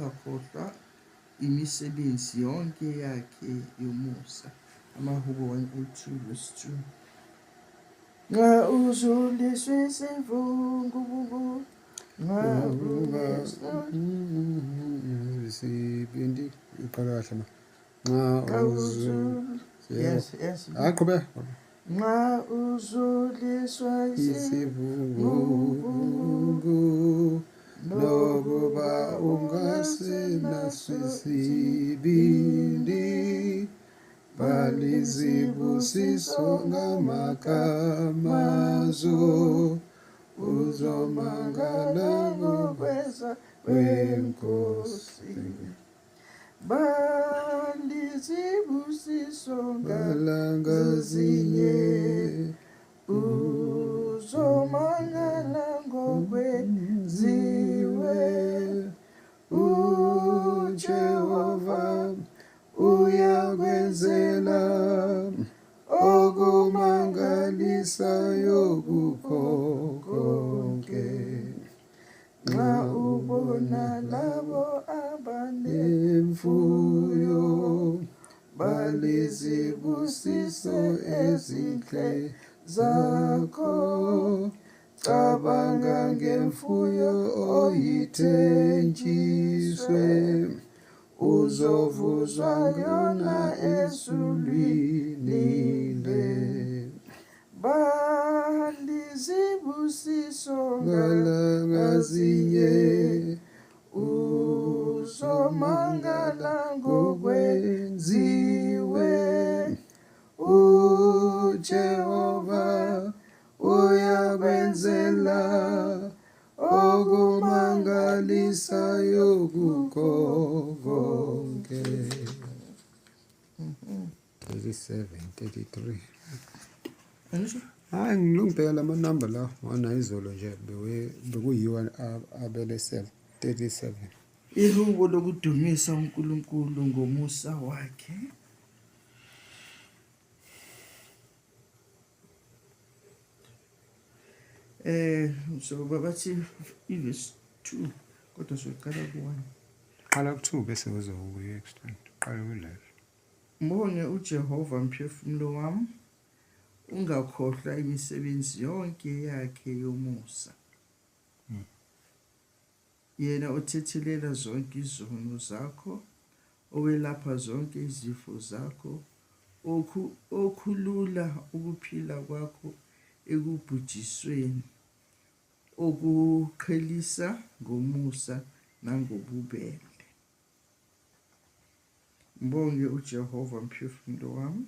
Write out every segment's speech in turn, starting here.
ungakhohlwa imisebenzi yonke yakhe yomusa. Amahubo 102 verse 2. Nxa uzuliswe isivunguvungu, nxa Isibindi iqala kahle ma. Nxa uzu Yes, yes. Hayi, qhubeka. Nxa uzuliswa isivunguvungu nokuba ungasenaso isibindi, bala izibusiso ngamagamazo, uzomangala ngokweza kwenkosi. Bala izibusiso bala ngazinye, uzomangala ngokwenziwe. uJehova uyakwenzela okumangalisayo kukho konke. Nxa ubona labo abanemfuyo, bala izibusiso ezinhle zakho, cabanga ngemfuyo oyithenjiswe, uzovuzwa yona ezulwini le. Bala izibusiso bala ngazinye, uzomangala ngokwenziwe. uJehova uyakwenzela okumangalisayo kukho konke. 37 33. Angisho? Hayi, ngilungibheka lama number la wana izolo nje bekuyiwa abelesela 37. Ihubo lokudumisa uNkulunkulu ngomusa wakhe. So babathi ivesi 2 kodwa soqala ku-1. Qala ku-2 bese uzokuya extend. Qala ku-11. Mbonge uJehova mphefumulo wami, ungakhohlwa imisebenzi yonke yakhe yomusa. Yena othethelela zonke izono zakho, owelapha zonke izifo zakho, okhulula ukuphila kwakho ekubhujisweni, okuqhelisa ngomusa nangobubele. Mbonge uJehova mphefumulo wami,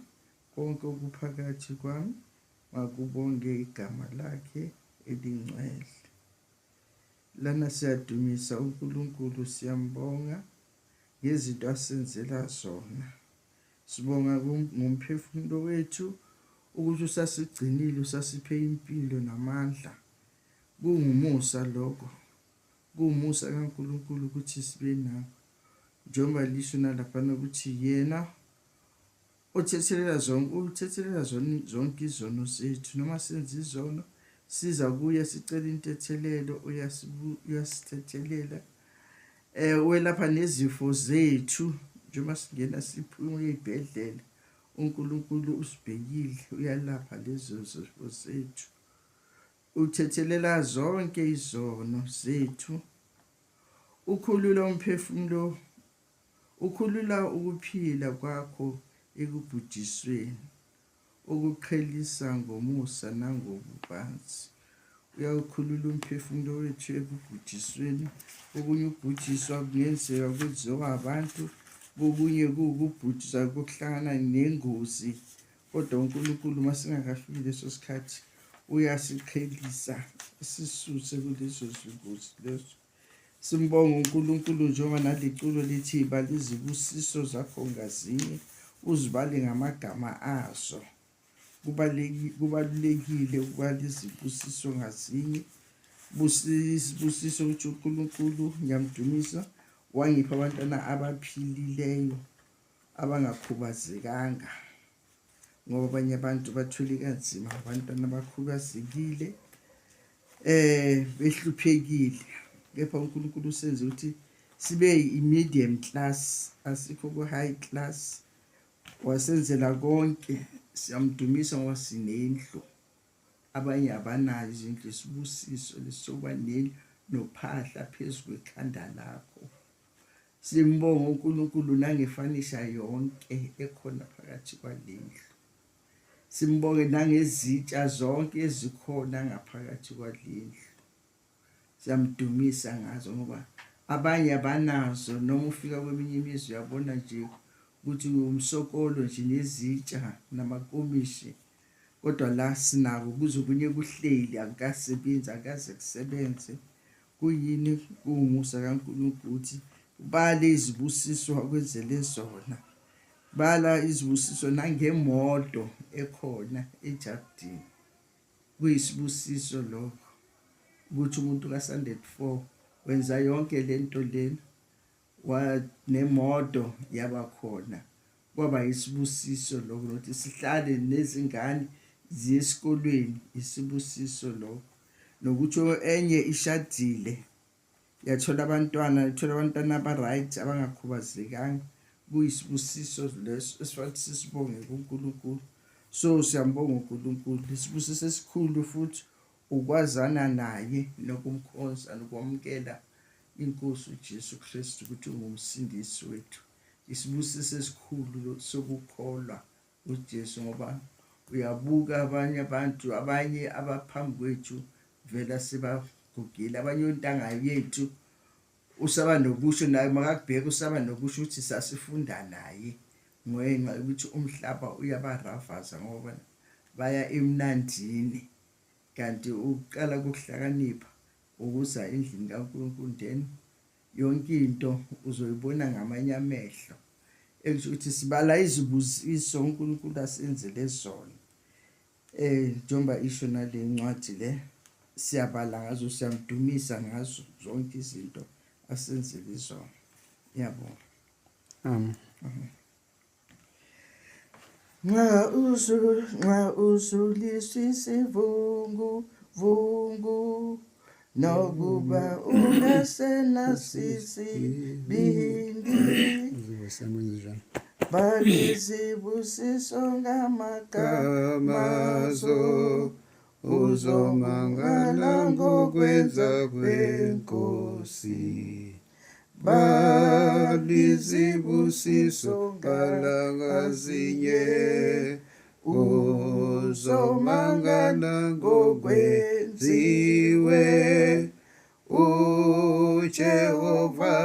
konke okuphakathi kwami makubonge igama lakhe elingcwele. Lana siyadumisa uNkulunkulu, siyambonga ngezinto asenzela zona. Sibonga ngomphefumulo wethu ukuthi usasigcinile, usasiphe impilo namandla. Kungumusa lokho, kuwumusa kaNkulunkulu ukuthi sibe nawo. Njengoba lisho nalaphana ukuthi yena othethelela zonke, uthethelela zonke izono zethu. Noma senza izono, siza kuye sicela intethelelo, uyasithethelela. Welapha nezifo zethu, njengoba singena siphume ey'bhedlela, uNkulunkulu usibhekile, uyalapha lezo zifo zethu. Uthethelela zonke izono zethu. Ukhulula umphefumulo, ukhulula ukuphila kwakho ekubhujisweni, ukuqhelisa ngomusa nangobubanzi. Uyawukhulula umphefumulo wethu ekubhujisweni. Okunye ukubhujiswa kungenzeka kwenziwa abantu, kokunye kuwukubhujiswa kokuhlangana nengozi. Kodwa uNkulunkulu uma singakafiki leso sikhathi uyasiqhelisa, asisuse kulezo zingozi lezo. Simbonga uNkulunkulu njengoba naliculo lithi bala izibusiso zakho ngazinye, uzibale ngamagama azo. Kubalulekile ukubala izibusiso ngazinye. Isibusiso ukuthi uNkulunkulu ngiyamdumisa, wangipha abantwana abaphilileyo, abangakhubazekanga. Ngoba abanye abantu bathwele kanzima, abantwana abakhubazekile, behluphekile. Kepha uNkulunkulu usenze ukuthi Sibe i-medium class, asikho ku-high class. Wasenzela konke, siyamdumisa ngoba sinendlu. Abanye abanayo izindlu, isibusiso lesokuba nendlu nophahla phezu kwekhanda lakho. Simbonga uNkulunkulu nangefanisha yonke ekhona phakathi kwalendlu. Simbonge nangezitsha zonke ezikhona ngaphakathi kwalendlu. Siyamdumisa ngazo ngoba abanye abanazo noma ufika kweminye imizi uyabona nje ukuthi umsokolo nje nezitsha namakomishi kodwa la sinako kuze kunye kuhleli akukasebenzi akaze kusebenze kuyini kuwumusa kaNkulunkulu ukuthi bale izibusiso akwenzele zona bala izibusiso nangemoto ekhona ejardini Kuyisibusiso lokho ukuthi umuntu ka-Standard 4 wenza yonke lento lena nemoto yaba khona. Kwaba yisibusiso lokho nokuthi sihlale nezingane ziye esikolweni isibusiso lokho. Nokuthi enye ishadile yathola abantwana ithola abantwana aba-right abangakhubazekanga kuyisibusiso leso esifanele sisibonge kuNkulunkulu so siyambonga uNkulunkulu isibusiso esikhulu futhi ukwazana naye nokumkhonza nokwamukela inkosi uJesu Kristu ukuthi ungumsindisi wethu isibusiso esikhulu sokukholwa uJesu ngoba uyabuka abanye abantu abanye abaphambi kwethu vela sebagugile abanye ontanga yethu usaba nokusho naye makakubheka usaba nokusho ukuthi sasifunda naye ngenxa yokuthi umhlaba uyabaravaza ngoba baya emnandini kanti ukuqala kokuhlakanipha ukuza endlini kaNkulunkulu then yonke into uzoyibona ngamanye amehlo ekusho ukuthi sibala izibusiso uNkulunkulu asenzele zona eh njengoba isho nale ncwadi le siyabala ngazo siyamdumisa ngazo zonke izinto asenzele zona ngiyabonga Amen. Nxa usu nxa usulisisivungu vungu nokuba ungasenasisibindi balizibusiso ngamagamazo Uzomangala ngokwenza kwenkosi. Balizibusiso ngalangazinye. Uzomangala ngokwenziwe. UJehova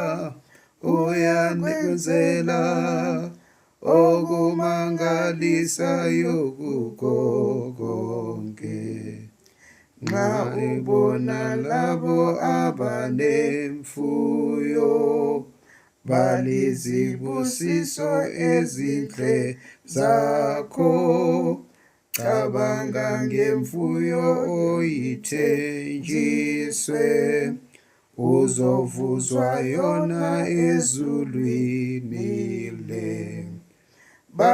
uyakwenzela okumangalisayo kukho konke. Nxa ubona labo abanemfuyo balizibusiso ezinhle zakho. Cabanga ngemfuyo oyithenjiswe uzovuzwa yona ezulwini le.